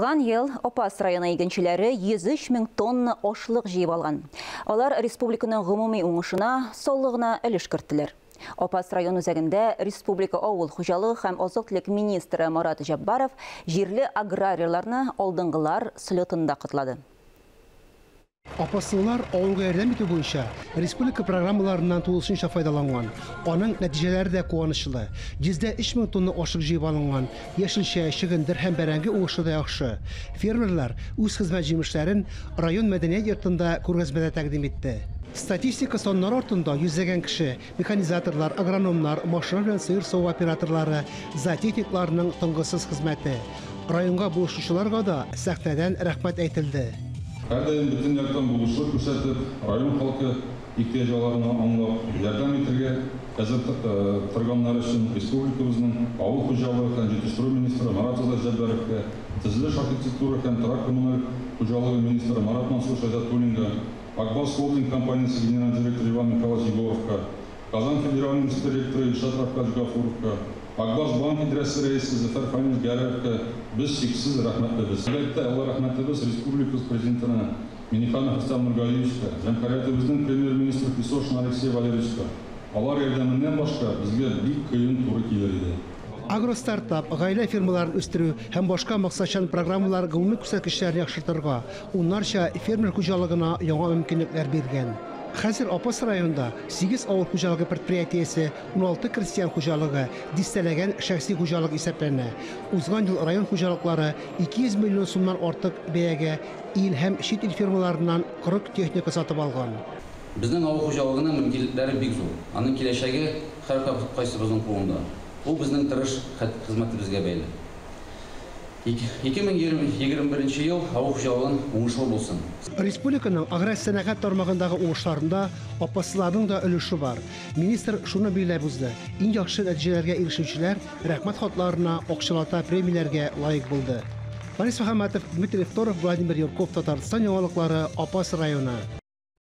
Узган ел Апас районы игенчеләре 103 мең тонна ашлык җыеп алган. Алар республиканың гомуми уңышына саллы гына өлеш керттеләр. Апас район үзәгендә республика авыл хуҗалыгы һәм азык-төлек министры Марат Җаббаров җирле аграрийларны алдынгылар слетында котлады. Апаслылар авылга ярдәм итү буенча республика программаларыннан тулысынча файдаланган. Аның нәтиҗәләре дә куанычлы. 103 мең тонна ашлык җыеп алынган. Яшелчә, чөгендер һәм бәрәңге уңышы да яхшы. Фермерлар үз хезмәт җимешләрен район мәдәният йортында күргәзмәдә тәкъдим итте. Статистика саннары артында йөзләгән кеше, механизаторлар, агрономнар, машина белән сыер саву операторлары, зоотехникларның тынгысыз хезмәте. Районга булышучыларга да сәхнәдән рәхмәт әйтелде. Һәрдаим бөтен яктан булышлык күрсәтеп, район халкы ихтыяҗларына аңлап, ярдәм итәргә әзер торганнары өчен республикабызның авыл хуҗалыгы һәм җитештерү министры Марат Азат Җәббаровка, төзелеш, архитектура һәм торак-коммуналь хуҗалыгы министры Марат Мансурович Айзатуллинга, Ак Барс Холдинг компаниясе генеральный директоры Иван Михайлович Егоровка, Казан федераль университеты ректоры Илшат Рафкатович Гафуровка, Ак Барс банк идарәсе рәисе Зөфәр Фәнил Гәрәевка без чиксез рәхмәтлебез. Әлбәттә, олы рәхмәтебез республикабыз президентына Минниханов Рөстәм Нургалиевичка, җәмһүриятебезнең премьер-министры Песошин Алексей Валерьевичка. Алар ярдәменнән башка безгә бик кыен туры килер иде. Агростартап, гаилә фермаларын үстерү һәм башка максатчан программалар гомуми күрсәткечләрне яхшыртырга, уннарча фермер хуҗалыгына яңа мөмкинлекләр биргән. Хәзер Апас районында 8 авыл хуҗалыгы предприятиесе, 16 крестьян хуҗалыгы, дистәләгән шәхси хуҗалык исәпләнә. Узган ел район хуҗалыклары 200 миллион сумнан артык бәягә ил һәм чит ил фирмаларыннан 40 техника сатып алган. Безнең авыл хуҗалыгының мөмкинлекләре бик зур. Аның киләчәге һәр кайсыбызның кулында. Ул безнең тырыш хезмәтебезгә бәйле. 2021 ел авыл хуҗалыгын уңышлы булсын. Республиканың аграр сәнәгать тармагындагы уңышларында апаслыларның да өлеше бар. Министр шуны билгеләп узды: иң яхшы нәтиҗәләргә ирешүчеләр рәхмәт хатларына, акчалата премияләргә лаек булды. Фарис Мөхәммәтов, Дмитрий Второв, Владимир Юрков, Татарстан яңалыклары, Апас районы.